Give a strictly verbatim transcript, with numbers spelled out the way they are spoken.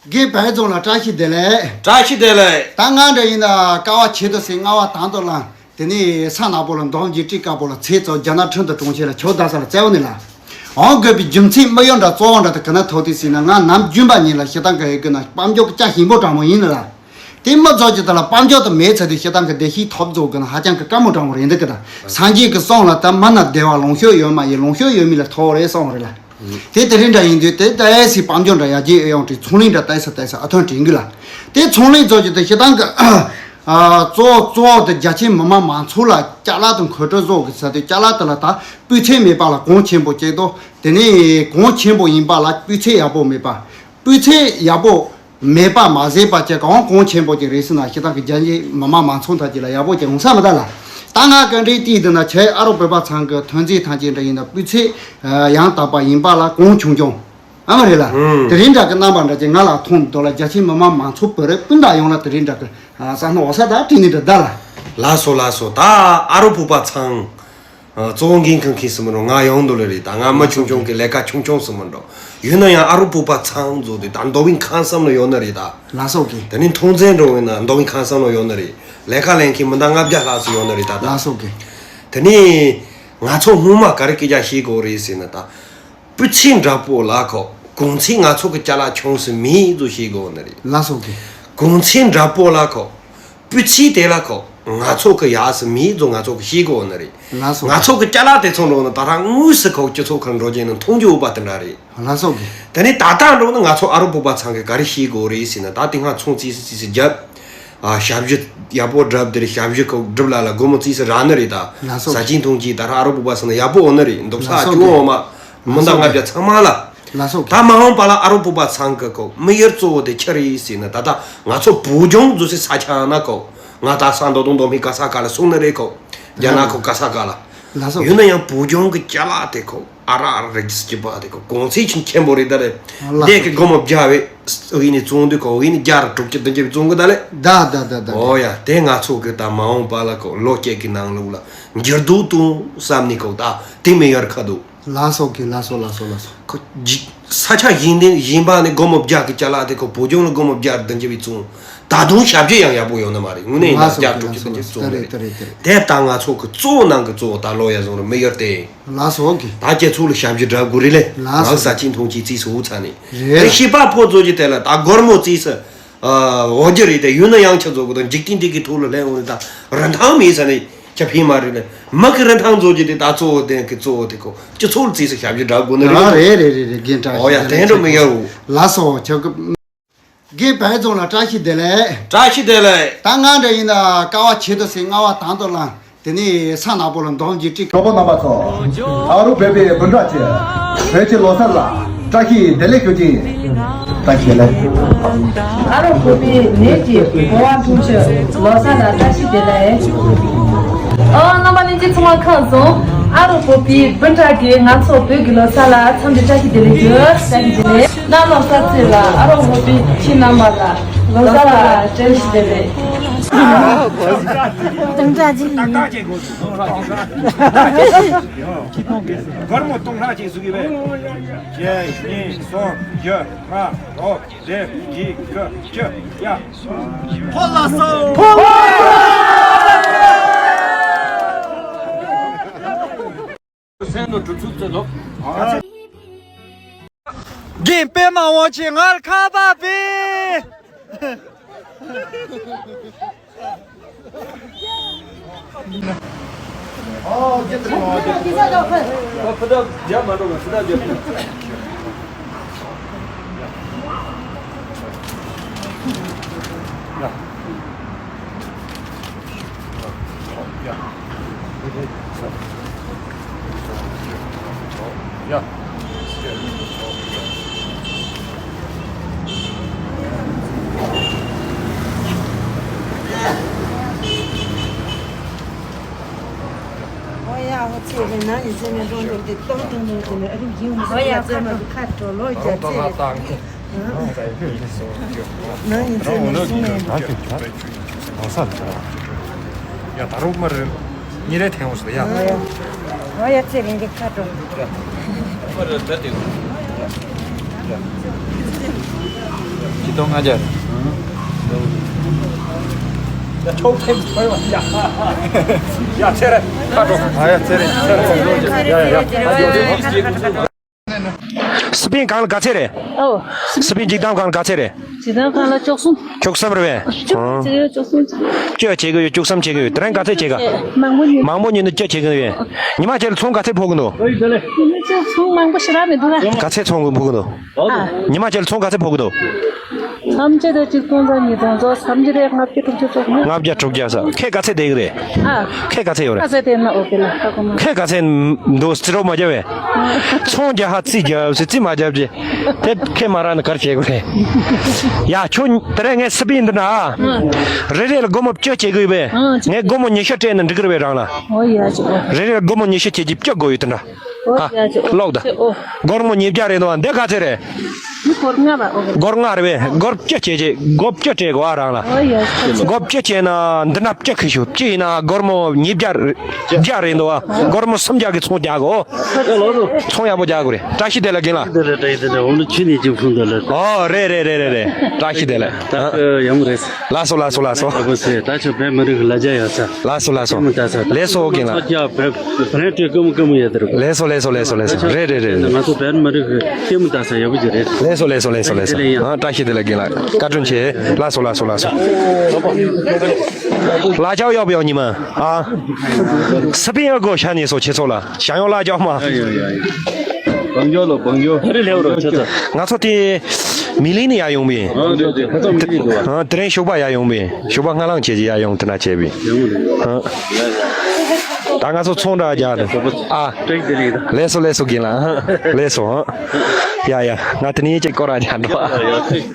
རྒན་བལ་རྫོང་ལ་བཀྲ་ཤིས་བདེ་ལེགས། བཀྲ་ཤིས་བདེ་ལེགས། ད་ང་འདྲ་ཡིན་ན་ཀ་བ་ཆེ་དུ་སེ་རྔ་བ་དང་དུ་ལ། དེ་ནས་ས་ནག་པོ་ལ་འདོམ་གྱི་ཀྲི་དཀར་པོ་ལ་ཚེ་གཙོ་རྒྱ་ནག་ཁྲིན་ཏུ་གྲོང་ཁྱེར་ལ་ཆོ་ད་ས་ལ་བཙལ་བ་ནི་ལ། འོང་དགོས་པའི་རྒྱུ་མཚན་དམིགས་ཡུལ་འདྲ་གཙོ་བོ་འདྲ་དུ་ག་ན་ཐོག་དུས་སྲིད་ན་ང་ནམ་རྒྱུན་པ་ཉིད་ལ་ཤི་ཐང་གི་ཧེ་གི་ན་དཔལ་འབྱོར་གྱི་ཅ་ཞིམ་པོ་དྲང་མོ་ཡིན་ནི་ལ། དེ་མི་ཚོགས་ཀྱི་ད་ལ་དཔལ་འབྱོར་དུ་མེད་ཚེ་དུས་ཤི་ཐང་གི་བདེ་སྐྱིད་ཐོབ་རྫོགས་གི་ན་ཧ་ཅང་གི་དཀའ་མོ་དྲང་མོ་རེད་འདུག་གི་ད་སངས་རྒྱས་ཀྱི་གསུང་ལ་ད་མི་ན་བདེ་བ་ལོངས་སྤྱོད་ཡོད་མ་ཡིན་ལོངས་སྤྱོད་ཡོད་མི་ལ་ཐོབ་རེད་གསུང་རེད་ལ། དེ་དེ་རིང་འདྲ་ཡིན་དུས་དེ་ལྟ་ཨེ་སི་དཔལ་འབྱོར་འདྲ་ཡར་རྒྱས་ཨེ་ཡོང་དུས་ཚོང་ལས་འདྲ་ལྟ་ས་ལྟ་ས་ཨ་ཐོན་དྲན་གི་ལ། དེ་ཚོང་ལས་ཚོགས་ཀྱི་དེ་ཤི་ཐང་གི་གཙོ་བོ་གཙོ་བོ་དེ་རྒྱ་ཆེ་མི་མང་མང་ཚོགས་ལ་ཅ་ལག་དང་མཁོ་སྤྲོད་བཟོ་གི་ས་དེ་ཅ་ལག་དེ་ལ་ད་སྤུས་ཚད་མེད་པ་ལ་གོང་ཆེན་པོ་བྱེད་དོ། དེ་ནས་གོང་ཆེན་པོ་ཡིན་པ་ལ་སྤུས་ཚད་ཡག་པོ་མེད་པ། སྤུས་ཚད་ཡག་པོ་མེད་པ་མ་ཟད་པ་ཅེ་གང་གོང་ཆེན་པོ་ཅིག་རེད་ཟེར་ན་ཤི་ཐང་གི་རྒྱ་ཆེ་མི་མང་མང་ཚོགས་ཐ་ཅིག་ལ་ཡག་པོ་ཅིག་ཡོང་ས་མི་ད་ལ། ད་ང་ག་འདྲའི་དུས་དེ་ན་ཆེ་ཨ་རོ་བོད་པ་ཚང་གི་ཐོན་རྫས་ཐང་ཅིག་འདྲ་ཡིན་ན་སྤུས་ཚད་ཡང་དག་པ་ཡིན་པ་ལ་གོང་ཆུང་ཆུང་ཨ་མ་རེད་ལ། དེ་རིང་འདྲ་གི་རྣམ་པ་འདྲ་ཅིག་ང་ལ་མཐོང་འདུག་ལ། རྒྱ་ཆེ་མི་མང་མང་ཚོགས་བོད་རིགས་སྤུན་ཟླ་ཡོངས་ལ་དེ་རིང་འདྲ་གི་ས་ནོ་འོ་ས་ད་བྲིས་ནི་འདྲ་ད་ལ། ལགས་སོ་ལགས་སོ། ད་ཨ་རོ་བོད་པ་ཚང་གཙོ་བོ་འགན་ཁང་ཁེ་སི་མི་རུང་ང་ཡོང་འདུག་ལ་རེད། ད་ང་མི་ཆུང་ཆུང་གི་ལས་ཀ་ཆུང་ཆུང་སི་མི་འགྲོ། ཡོད་ན་ཡང་ཨ་རོ་བོད་པ་ཚང་ཚོ་དེ་ད་མདོ་དབུས་ཁམས་གསུམ་ལ་ཡོད་ནི་རེད་ད། ལགས་སོ་གི། དེ་ནི་མཐོང་ཚན་འགྲོ་ཡོད་ན་མདོ་དབུས་ཁམས་གསུམ་ལ་ཡོད་ནི་རེད། ལས་ཀ་ལེན་མཁན་མི་འདང་ལྔ་བརྒྱ་ལྷག་ཙམ་ཡོད་ནི་རེད་ད་ད། ལགས་སོ་གི། དེ་ནི་ང་ཚོ་སྔོན་མ་ག་རེ་སྐད་ཆ་བཤད་དགོས་རེད་ཟེར་ན་ད། སྤུས་ཚད་འདྲ་པོ་ལ་ཁོ་གོང་ཚད་ང་ཚོ་གི་ཅ་ལག་ཆུང་སི་མི་ཚོ་བཤད་དགོས་ནི་རེད། ལགས་སོ་གི། གོང་ཚད་འདྲ་པོ་ལ་ཁོ། སྤུས་ཚད་དེ་ལ་ཁོ། ང་ཚོ་གི་ཡག་སི་མི་ཚོ་ང་ཚོ་གི་ཤེས་དགོས་ནི་རེད། ལགས་སོ། ང་ཚོ་གི་ཅ་ལག་དེ་ཚོ་འགྲོ་ན་ད་རང་དངོས་སུ་ཁོ་སྤྱི་ཚོགས་ཁར་འགྲོ་རྒྱུ་ན་མཐོང་རྒྱུ་འོས་པ་དེ་འདྲ་རེད། ལགས་སོ་གི། དེ་ནས་ད་ལྟ་འགྲོ་ན་ང་ཚོ་ཨ་རོ་བོད་པ་ཚང་གི་ག་རེ་ཤེས་དགོས་རེད་ཟེར་ན་ད་དེ་སྔ་ཚོང་རྩིས་སི་རྩིས་སི་རྒྱབ། ཨ་ཞབས་ཞུ་ཡག་པོ་བསྒྲུབས་དེ་རེད། ཞབས་ཞུ་ཁོ་སྒྲུབ་ལ་ལ་སྒོར་མོ་རྩིས་སི་རག་ནི་རེད་ད། ལགས་སོ་གི། ས་ཆེན་མཐོང་ཅི་ད་རང་ཨ་རོ་བོད་པ་ཚང་ན་ཡག་པོ་འོ་ནི་རེད། འདུག་ས་ལགས་སོ་ཅུང་གི། འོ་མ། མི་འདང་ལགས་སོ་ལྔ་བརྒྱ་ཚང་མ་ལ། ལགས་སོ་གི། ད་མ་འོངས་པ་ལ་ཨ་རོ་བོད་པ་ཚང་གི་ཁོ་དམིགས་ཡུལ་གཙོ་བོ་དེ་ཆི་རེད་ཟེར་ན་ད་ལྟ་ང་ཚོ་བོད་ལྗོངས་འཛུལ་སའི་ས་ཆ་ན་ཁོ་ང་ད་ས་མདོ་དང་མདོ་སྨད་ག་ས་ག་ལ་སོང་ནི་རེད་ཁོ། རྒྱ་ནག་ཁོ་ག་ས་ག་ལ། ལགས་སོ་གི། ཡོད་ན་ཡང་བོད་ལྗོངས་ཀྱི་ཅ་ལག་དེ་ཁོ་ཨ་རག་རིགས་སྐྱིད་པ་དེ་ཁོ་གོང་ཚད་ཆེན་ཆེན་པོ་རེད་ད་རེད། ལགས་སོ་གི། དེ་གི་སྒོར་མོ་བརྒྱ་བས་འོ་ཡིན་ནི་བཙོང་དུས་ཁོ་འོ་ཡིན་ནི་བརྒྱ་ར་དྲུག་ཅུ་བདུན་ཅུ་བཙོང་གི་ད་ལེ། ད་ད་ད་ད། འོ་ཡ་དེ་ང་ཚོ་གི་ད་མ་འོངས་པ་ལ་ཁོ་ལོ་སྐྱེད་ཀྱི་ནང་ལོགས་ལ་འགྱུར་ལྡོག་གཏོང་བསམ་ནི་ཁོ་ད་དེ་མི་ཡར་ཁ་འདུག་ལགས་སོ་གི། ལགས་སོ་ལགས་སོ་ལགས་སོ། ཁོ་ཇི་ས་ཆ་གཞན་དེ་གཞན་པ་ནས་སྒོར་མོ་བརྒྱ་གི་ཅ་ལག་དེ་ཁོ་བོད་ལྗོངས་ལ་སྒོར་མོ་བརྒྱ་བདུན་ཅུ་བའི་བཙོང་། ད་དུང་ཞབས་ཕྱི་ཡང་ཡག་པོ་ཡོད་ནི་མ་རེད། དངོས་གནས་ཡིན་ན་ལགས་སོ་བརྒྱ་གི། དྲུག་ཅུ་ལགས་སོ་བདུན་ཅུ་ལགས་སོ། བཙོང་ནི་རེད། དེ་རེད་དེ་རེད། དེ་ལྟ་ང་ཚོ་གི་གཙོ་བོ་ནང་གི་གཙོ་བོ་ད་ལོ་ཡ་བཟུང་རུ་མི་ཡོད་དེ། ལགས་སོ་གི། ད་ཁྱེད་ཚོ་ལ་ཞབས་ཕྱི་འདྲ་དགོས་རེད་ལེ། ལགས་སོ། ང་ས་ཆེན་མཐོང་ཆེན་རྩིས་སུ་འུ་ཚ་ནི་རེད། ཤི་པ་ཕོ་ཚོ་གི་དེ་ལ་ད་སྒོར་མོ་རྩིས་སུ། ཨ་འོ་རྒྱུ་རེད་དེ། ཡོད་ན་ཡང་ཆ་ཚོ་གི་དང་འཇིག་རྟེན་འདི་གི་ཐོག་ལ་ལྷན་འོང་ནི་ད་རིན་ཐང་མེད་ས་ནས་ཁྱབ་ཕིན་མ་རེད་ལེ། མི་གི་རིན་ཐང་ཚོ་གི་དེ་ད་གཙོ་བོ་དེ་གི་གཙོ་བོ་དེ་ཁོ་སྤྱི་ཚོགས་རྩིས་སུ་ཞབས་ཕྱི་འདྲ་དགོས་ནི་རེད། རེད་རེད་རེད་རེད། རྒན་བཀྲ་ཤིས། འོ་ཡ་དེ་འགྲོ་མི་ཡོད། ལགས་སོ་ཁྱོད་ཀྱི། རྒན་བལ་རྫོང་ལ་བཀྲ་ཤིས་བདེ་ལེགས། བཀྲ་ཤིས་བདེ་ལེགས། ད་ང་འདྲ་ཡིན་ན་ཀ་བ་ཆེ་དུ་སེ་རྔ་བ་དང་དུ་ལ། དེ་ནས་ས་ནག་པོ་ལ་འདོམ་གྱི་ཀྲི། གྲོགས་པོ་རྣམ་པ་ཚོ། ཨ་རོ་བོད་པའི་སྤུན་ཟླ་ཚོས་བོད་ཀྱི་ལོ་གསར་ལ་བཀྲ་ཤིས་བདེ་ལེགས་ཞུ་རྒྱུ་ཡིན། བཀྲ་ཤིས་བདེ་ལེགས། ཨ་རོ་བོད་པའི་ནད་ཀྱི་འགོ་བ་ཕྲུག་ཚོས་ལོ་གསར་ལ་བཀྲ་ཤིས་བདེ་ལེགས། ཨོ་རྣམ་པ་ལྷན་རྒྱས་ཚང་མ་ཁམས་བཟང་། ཨ་རོ་བོད་པའི་སྤུན་ཟླ་གིས་ང་ཚོ་བོད་ཀྱི་ལོ་གསར་ལ་འཚམས་འདྲི་བཀྲ་ཤིས་བདེ་ལེགས་ཞུ། བཀྲ་ཤིས་བདེ་ལེགས། གནམ་ལོ་གསར་ཚེས་ལ་ཨ་རོ་བོད་པའི་ཁྱི་རྣམ་པ་ལ་ལོ་གསར་ལ་བཀྲ་ཤིས་བདེ་ལེགས། སྟོང་ཕྲག་གཅིག་ཡིན། སྒོར་མོ་སྟོང་ཕྲག་གཅིག་བཟོ་གི་བས། གཅིག་གཉིས་གསུམ་བཞི་ལྔ་དྲུག་བདུན་བརྒྱད་དགུ་བཅུ་ཡ། ཕོ་ལ་སོ། ཕོ་ལ་སོ། སེམས་ནང་གྲུབ་ཚུལ་ཚོད་ལོ། རྒན་པད་མ་དབང་ཆེན་ངར་ཁ་པ་པེ། ཨོ་རྒྱལ་དར་ཡོང་བ་དེ། ཨོ་ཕུ་ཐག་རྒྱབ་མ་འགྲོ་བ་ཕུ་ཐག་རྒྱབ། ཡ། ཨོ་ཡ། ཨོ་ཚེ་རིང་ན་ཡི་ཚེ་ནས་འགྲོ་འགྲོ་དེ་ཏོག་ཏོག་ནས་དེ་ནས་ཨ་རིག་ཡིན་མི་ཨོ་ཡ། ཚེ་མ་གི་ཁ་དྲོ་ལོ་རྒྱ་ཚེ་རིང་། ན་ཡི་ཚེ་ནས་སོང་ནས། གང་ས་རེད་ཟེར་བ། ཡ་ད་རུང་མ་རེད། ཉིན་རེ་ཐེངས་འོང་ཟེར་ཡ། ཨོ་ཡ། ཨོ་ཡ། ཚེ་རིང་གི་ཁ་དྲོ། མ་རེད་ད་དེ། སྟོང་ལྔ་བརྒྱ་རེད། ཡ་ཆོག་ཁེམ་ཁོས་བ་ཡ། ཡ་ཚེ་རེད། ཁ་གྲོགས། ཨ་ཡ་ཚེ་རེད། ཚེ་རེད། ཡ་ཡ་ཡ། སི་པིན་གང་ལ་ག་ཚད་རེད། ཨོ། སི་པིན་འཇིག་དང་གང་ལ་ག་ཚད་རེད། འཇིག་དང་གང་ལ་བཅུ་གསུམ། བཅུ་གསུམ་རེད་པས། བཅུ་གསུམ་བྱེད་ཀྱི་ཡོད། བཅུ་གསུམ་བྱེད་ཀྱི་ཡོད། བཅུ་གསུམ་བྱེད་ཀྱི་ཡོད། དེ་རིང་ག་ཚད་བྱེད་ག་མང་པོ་ཉོས། མང་པོ་ཉོས་ནས་བཅུ་བྱེད་ཀྱི་ཡོད། ཉི་མ་གཅིག་ལ་ཚོང་ག་ཚད་ཕོག་གི་འདུག་ཉི་མ་གཅིག་ཚོང་མང་པོ་ཞེ་དྲག་མི་འདུག་ཨ། ག་ཚད་ཚོང་ཕོག་གི་འདུག་ཨ། ཉི་མ་གཅིག་ལ་ཚོང་ག་ཚད་ཕོག་གི་འདུག་ཐམས་ཅད་དུ་གཅིག་སྟོང་དང་ཉིས་སྟོང་ཚོ་ཐམས་ཅད་དུ་ལྔ་བརྒྱ་དྲུག་ཅུ་ཙམ། ལྔ་བརྒྱ་དྲུག་བརྒྱ་ས། ཁྱེད་ག་ཚད་བསྡད་ཀྱི་རེད། ཨ། ཁྱེད་ག་ཚད་ཡོད་རེད། ག་ཚད་བསྡད་ན་ཨོ་ཁེ་ལ་ཧ་གོ་མ། ཁྱེད་ག་ཚད་འདུག་རྩིས་རོགས་མ་བྱ་བས། ཚོང་རྒྱག་ཧ་རྩིས་རྒྱག་ཟེར་རྩིས་མ་རྒྱབ་ཅེས། དེ་ཁྱེད་མ་རག་ན་ག་རེ་བྱེད་དགོས་རེད། ཡ་ཁྱོད་དེ་རིང་ངས་སི་པིན་འདི་ན་ཨ། རེ་རེ་ལ་སྒོར་མོ་བཅུ་བྱེད་དགོས་པས། ཨ། ངས་སྒོར་མོ་ཉི་ཤུ་སྤྲད་ན་འགྲིག་གི་རེད་པས་རང་ལ། ཨོ་ཡ་ཅིག་ཨོ། རེ་རེ་ལ་སྒོར་མོ་ཉི་ཤུ་བྱེད་ཀྱི་བཅུ་དགོས་ཡོད་དེ་འདྲ། ཨོ་ཡ་ཅིག་ཨོ། ལོག་ད། ཨོ། སྒོར་མོ་ཉིས་བརྒྱ་རེད་འདུག་ཨ། འདི་ག་ཚད་རེད། འདི་སྒོར་ལྔ་བ་ཨོ། སྒོར་ལྔ་རེད་པས། སྒོར་བཅུ་བྱས་རྗེས་སྒོར་བཅུ་སྤྲད་དགོས་ཨ་རང་ལ། ཨོ་ཡ་ཅིག་ཨོ། སྒོར་བཅུ་བྱས་ན་འདི་ན་བཅུ་ཁུ་ཤུ་བཅུ་ཡིན་ན་སྒོར་མོ་ཉིས་བརྒྱ་རེད། བརྒྱ་རེད་འདུག་ཨ། སྒོར་མོ་སུམ་བརྒྱ་གི་ཚོང་རྒྱག་གོ། ཚོང་ཡག་པོ་རྒྱག་དགོས་རེད། བཀྲ་ཤིས་བདེ་ལེགས་རྒན་ལགས། བདེ་ལེགས། བཀྲ་ཤིས་བདེ་ལེགས། འོ་རེད་རེད་རེད་རེད་རེད། བཀྲ་ཤིས་བདེ་ལེགས། ད་ཡག་མོ་རེད། ལགས་སོ་ལགས་སོ་ལགས་སོ། ཨ་ཁུ་སེ་ད་ཆོ་བོད་མི་རིགས་ལ་རྒྱ་ཡོད་ས། ལགས་སོ་ལགས་སོ། ལགས་སོ་རྒན་ལགས། ལགས་སོ་ལགས་སོ་ལགས་སོ། རེད་རེད་རེད་རེད། ང་ཚོ་བོད་མི་རིགས་ལྟད་མོ་ལྟ་ས་ཡག་པོ་ཅིག་རེད། ལགས་སོ་ལགས་སོ་ལགས་སོ་ལགས་སོ། ཨ་བཀྲ་ཤིས་བདེ་ལེགས་རྒན་ལགས། བཀའ་དྲིན་ཆེ། ལགས་སོ་ལགས་སོ་ལགས་སོ། ལ་ཅའོ་ཡོད་པ་ཡོད་ཉི་མ། ཨ། སི་པིན་ཨ་གོ་ཤ་ཉེ་སོ་ཁྱེད་ཚོ་ལ་ཞང་ཡོ་ལ་ཅའོ་མ། ཡ་ཡ་ཡ་ཡ། བང་ཡོ་ལོ་བང་ཡོ། ཧ་རི་ལེའོ་རོ་ཁྱེད་ཚོ། ང་ཚོ་དེ་མི་ལི་ནི་ཡ་ཡོང་བི། ཨ་རེད་རེད། ཁ་ཚོ་མི་ལི་འདུག་ཨ། དེ་རིང་ཞོགས་པ་ཡ་ཡོང་བི། ཞོགས་པ་སྔ་ལངས་བྱས་ཀྱི་ཡ་ཡོང་དེ་ན་བྱས་བི། ཡོང་རེད། ཨ། ད་ང་ཚོ་ཚོང་འདྲ་རྒྱག་དེ། ཨ། ཏྲེག་དེ་རེད། ལགས་སོ་ལགས་སོ་རྒན་ལགས། ལགས་སོ། ཡ་ཡ། ང་དེ་ནས་ཅིག་སྐོར་ར་རྒྱག་འགྲོ། ཡ་ཡ།